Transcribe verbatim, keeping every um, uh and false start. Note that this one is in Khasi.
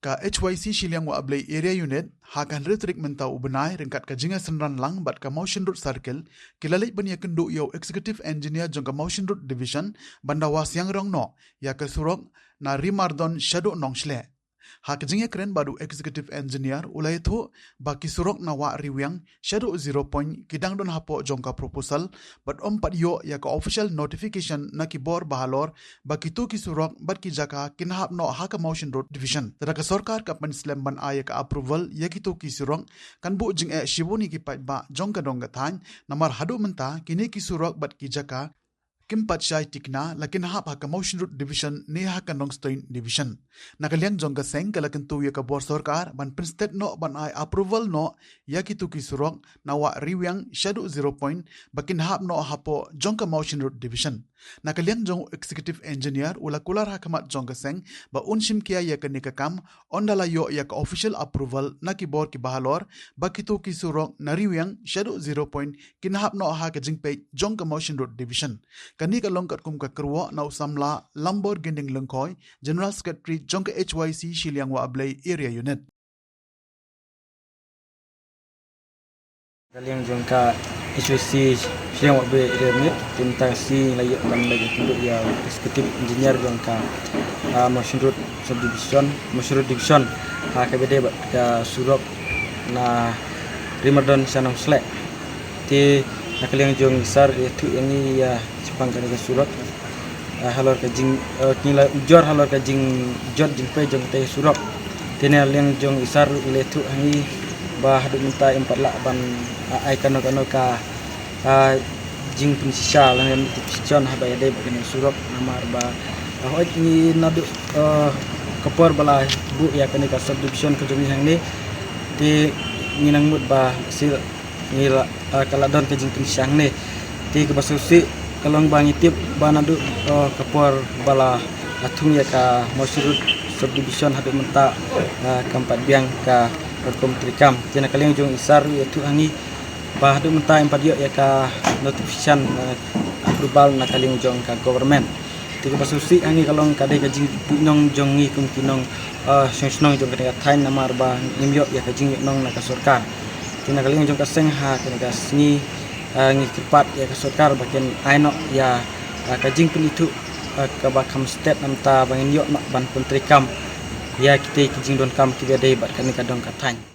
Ka H Y C Shilliang Wahblei Area Unit, ha ka hynriew tarik mynta u bnai, ryngkat ka jingïasynran lang bad ka Mawshynrut Circle, ki la leit ban ïakynduh ïa u Executive Engineer jong ka Mawshynrut Division, ban da wasiang rong noh ïa ka surok na Ri Mardon shaduh Nongshleh. Ha ka jingïakren bad u Executive Engineer, u la ïathuh ba ki surok na Wah Riwiang shaduh Zero Point ki dang don hapoh jong ka proposal, bad ym pat ïoh ïa ka official notification na ki bor bahalor ba kito ki surok bad ki jaka kin hap noh ha ka Mawshynrut Division. Te da ka sorkar ka pynslem ban ai ïa ka approval ïa kito ki surok, kan buh jingeh shibun ïa ki paidbah jong ka dong ka thaiñ, namar haduh mynta kine ki surok bad ki jaka kim pat shai tikna la kin hap ha ka Mawshynrut Division ne ha ka Nongstoiñ Division. Na ka liang jong ka seng, ka la kyntu ïa ka bor sorkar ban pynstet noh ban ai approval noh ïa kito ki surok na Wah Riwiang shaduh Zero Point ba kin hap noh hapoh jong ka Mawshynrut Division. Na ka liang jong u Executive Engineer, u la kular ha khmat jong ka seng ba un shim khia ïa kane ka kam, ynda la ïoh ïa ka official approval na ki bor ki bahalor ba kito ki surok na Riwiang shaduh Zero Point kin hap noh ha ka jingpeit jong ka Mawshynrut Division. Kane ka long katkum ka kyrwoh na u samla Lambor Ginding Lyngkhoi, General Secretary jong ka H Y C Shilliang Wahblei Area Unit. Ka liang jong ka H Y C Shilliang Wahblei Area Unit, te mynta ka sngi la ïoh ban leit ïakynduh ïa u Executive Engineer jong ka, ah, Mawshynrut Subdivision, Mawshynrut Division, ha kaba ïadei bad ka surok na Ri Mardon sha Nongshleh. Te na ka liang jong i Sar, ïathuh ïa ngi ïa shaphang kane ka surok. Ah, halor ka jing, eh, ngi la ujor halor ka jingjot jingpei jong kata ka surok. Te na liang jong i Sar, u la ïathuh ha ngi ba haduh mynta im pat lah ban, ah, ai kano kano ka, ah, jingpynshisha lane notification haba ïadei bad kane ka surok, namar ba, ah, hooid ngi naduh, eh, ka por ba la buh ïa kane ka subdivision ka jong ngi hangne, te ngi nang mut ba shisha ngi la, ah, ka la don ka jingpynshisha hangne. Te kaba shisha ka long ba ngi tip ba naduh, ah, ka por ba la, ah, thung ïa ka Mawshynrut Subdivision haduh mynta, ah, kam pat biang ka rukom treikam. Te na ka liang jong i Sar, u ïathuh ha ngi ba haduh mynta im pat ïoh ïa ka notification, ah, approval na ka liang jong ka government. Te kaba shisha ha ngi ka long ka dei ka jingbuh nong jong ngi kum ki nong, ah, shnong shnong jong kane ka thaiñ, namar ba ngim ïoh ïa ka jingïohnong na ka sorkar. Te na ka liang jong ka seng, ha kane ka sngi, ah, ngi kyrpad ïa ka sorkar ba kin ai noh ïa, ah, ka jingpynithuh, ah, kaba kham stet namar ba ngin ïoh noh ban pyntreikam ïa kitei ki jingdonkam kiba dei bad kane ka dong ka thaiñ.